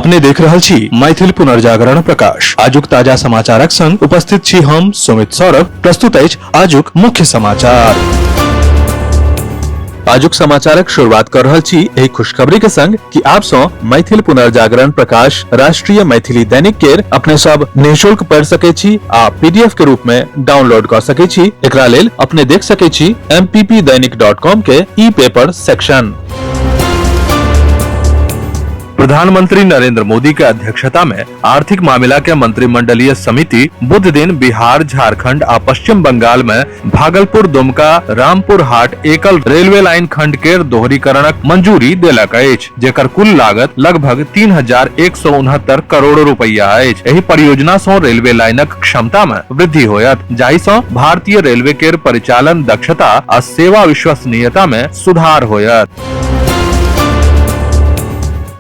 अपने देख रहल छी मैथिल पुनर्जागरण प्रकाश। आजुक ताजा समाचारक संग उपस्थित छी हम सुमित सौरभ। प्रस्तुत अछि आजुक मुख्य समाचार। आजुक समाचारक शुरुआत कर रहल छी एहि खुशखबरी के संग कि आप सं मैथिल पुनर्जागरण प्रकाश राष्ट्रीय मैथिली दैनिक केर अपने सब निःशुल्क पढ़ि सकै छी आ पीडीएफ के रूप में डाउनलोड कर सकै छी। एकरा लेल अपने देख सकै छी mppdainik.com के ई पेपर सेक्शन। प्रधानमंत्री नरेंद्र मोदी के अध्यक्षता में आर्थिक मामला के मंत्रिमंडलीय समिति बुध दिन बिहार, झारखंड आ पश्चिम बंगाल में भागलपुर, दुमका, रामपुर हाट एकल रेलवे लाइन खंड के दोहरीकरणक मंजूरी देलक अछि, जेकर कुल लागत लगभग 3169 करोड़ रुपया अछि। एहि परियोजना सं रेलवे लाइनक क्षमता में वृद्धि होयत, जाहि सं भारतीय रेलवे के परिचालन दक्षता आ सेवा विश्वसनीयता में सुधार होयत।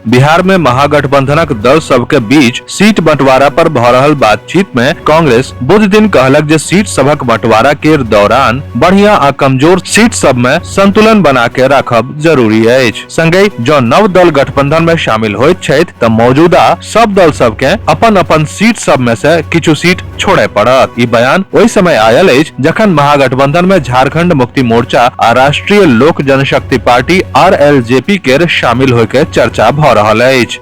बिहार में महागठबंधनक दल सबके बीच सीट बंटवारा पर भ रहल बातचीत में कांग्रेस बुध दिन कहलक जे सीट सभक बंटवारा के दौरान बढ़िया आ कमजोर सीट सब में संतुलन बना के राखब जरूरी अछि। संगहि जँ नव दल गठबंधन में शामिल होइत छथि त मौजूदा सब दल सबके अपन अपन सीट सब में से किछु सीट छोड़य पड़त। ई बयान ओहि समय आयल अछि जखन महागठबंधन में झारखंड मुक्ति मोर्चा आ राष्ट्रीय लोक जनशक्ति पार्टी आरएलजेपी केर शामिल होय के चर्चा भ रहल अछि।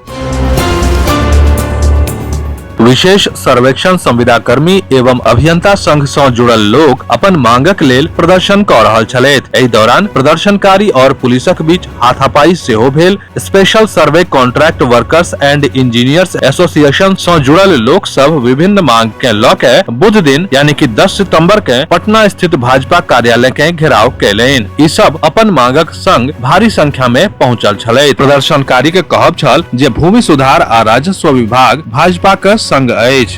विशेष सर्वेक्षण संविदा कर्मी एवं अभियंता संघ सं जुड़ल लोक अपन मांगक लेल प्रदर्शन क रहल छलथि। एहि दौरान प्रदर्शनकारी और पुलिसक बीच हाथापाई सेहो भेल। Special survey contract workers and engineers association सं जुड़ल लोक सब विभिन्न मांग के ल के बुध दिन यानी कि 10 सितंबर के पटना स्थित भाजपा कार्यालय के घेराव कयलनि। ई सब अपन मांगक संग भारी संख्या में पहुंचल छलथि। प्रदर्शनकारी के कहब छल जे भूमि सुधार आ राजस्व विभाग भाजपा के संग अछि।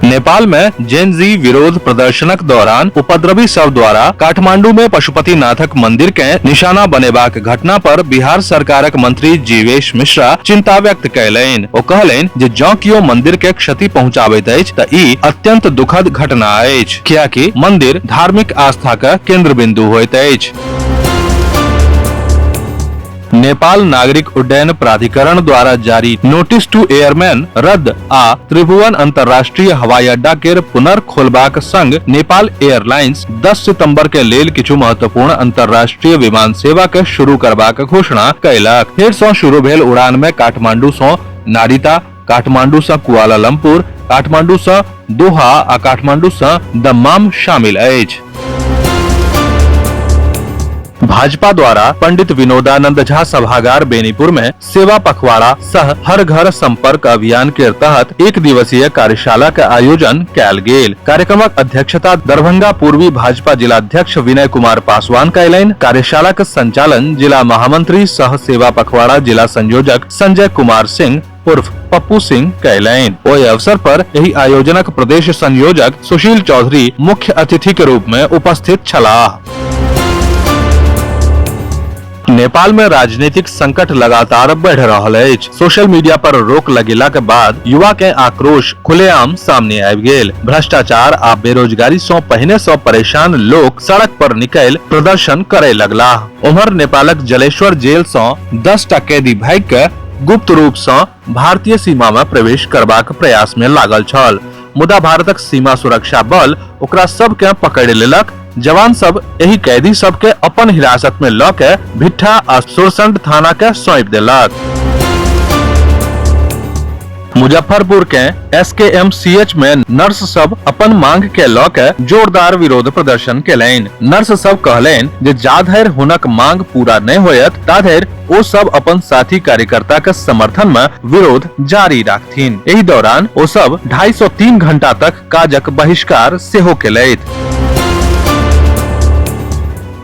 नेपाल में जेन जी विरोध प्रदर्शनक दौरान उपद्रवी सब द्वारा काठमांडू में पशुपतिनाथक मंदिर के निशाना बनेबाक घटना पर बिहार सरकारक मंत्री जीवेश मिश्रा चिंता व्यक्त कयलनि। ओ कहलनि जे जँ कियो मंदिर के क्षति पहुंचाबैत अछि त ई अत्यंत दुखद घटना अछि, कियाकि मंदिर धार्मिक आस्था के केंद्र बिंदु होइत अछि। नेपाल नागरिक उड्डयन प्राधिकरण द्वारा जारी नोटिस टू एयरमैन रद्द आ त्रिभुवन अंतर्राष्ट्रीय हवाई अड्डा के पुनर्खोलबाक संग नेपाल एयरलाइंस 10 सितंबर के लेल किछु महत्वपूर्ण अंतर्राष्ट्रीय विमान सेवा के शुरू करबाक घोषणा कयलक। फेर सँ शुरू भेल उड़ान में काठमांडू सँ नारिता, काठमांडू सँ कुआलालंपुर, काठमांडू सँ दोहा आ काठमांडू सँ दम्माम शामिल अछि। भाजपा द्वारा पंडित विनोदानंद झा सभागार बेनीपुर में सेवा पखवाड़ा सह हर घर संपर्क अभियान के तहत एक दिवसीय कार्यशाला के आयोजन कयल गेल। कार्यक्रमक अध्यक्षता दरभंगा पूर्वी भाजपा जिलाध्यक्ष विनय कुमार पासवान कयलनि। कार्यशाला के संचालन जिला महामंत्री सह सेवा पखवाड़ा जिला संयोजक संजय कुमार सिंह उर्फ पप्पू सिंह कयलनि। ओहि अवसर पर एहि आयोजनक प्रदेश संयोजक सुशील चौधरी मुख्य अतिथि के रूप में उपस्थित छलाह। नेपाल में राजनीतिक संकट लगातार बढ़ रहल अछि। सोशल मीडिया पर रोक लगेला के बाद युवा के आक्रोश खुलेआम सामने आबि गेल। भ्रष्टाचार आ बेरोजगारी सं पहिने सं परेशान लोक सड़क पर निकलि प्रदर्शन करे लगलाह। उम्हर नेपालक जलेश्वर जेल सं 10 टा कैदी भागि के गुप्त रूप सं भारतीय सीमा में प्रवेश करबाक प्रयास में लागल छल, मुदा भारतक सीमा सुरक्षा बल ओकरा सबके पकड़ि लेलक। जवान सब एहि कैदी सबके अपन हिरासत में ल के भिट्ठा आ सुरसंड थाना के सौंपि देलक। मुजफ्फरपुर के एसकेएमसीएच में नर्स सब अपन मांग के ल के जोरदार विरोध प्रदर्शन केलनि। नर्स सब कहलनि जे जा धरि हुनक मांग पूरा नहि होयत ता धरि ओ सब अपन साथी कार्यकर्ता के समर्थन में विरोध जारी राखथिन। एहि दौरान ओ सब 2.5 से 3 घंटा तक काजक बहिष्कार सेहो केलथि।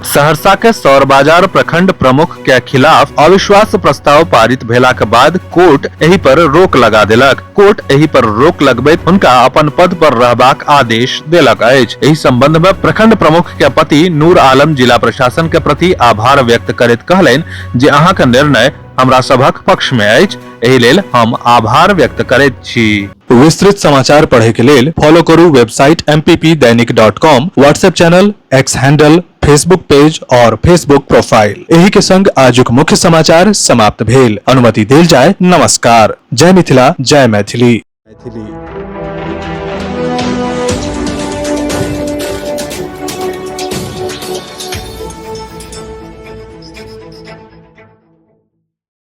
सहरसा के सौर बाजार प्रखंड प्रमुख के खिलाफ अविश्वास प्रस्ताव पारित भेला के बाद कोर्ट एहि पर रोक लगा देलक। कोर्ट एहि पर रोक लगबैत हुनका अपन पद पर रहबाक आदेश देलक अछि। एहि संबंध में प्रखंड प्रमुख के पति नूर आलम जिला प्रशासन के प्रति आभार व्यक्त करैत कहलनि जे अहाँक निर्णय हमरा सभक पक्ष में अछि, एहि लेल हम आभार व्यक्त करैत छी। विस्तृत समाचार पढ़े के लेल फॉलो करू website mppdainik.com, WhatsApp channel, X handle Facebook page और फेसबुक प्रोफाइल। एही के संग आजुक मुख्य समाचार समाप्त भेल। अनुमति देल जाय। नमस्कार। जय मिथिला, जय मैथिली। मैथिली।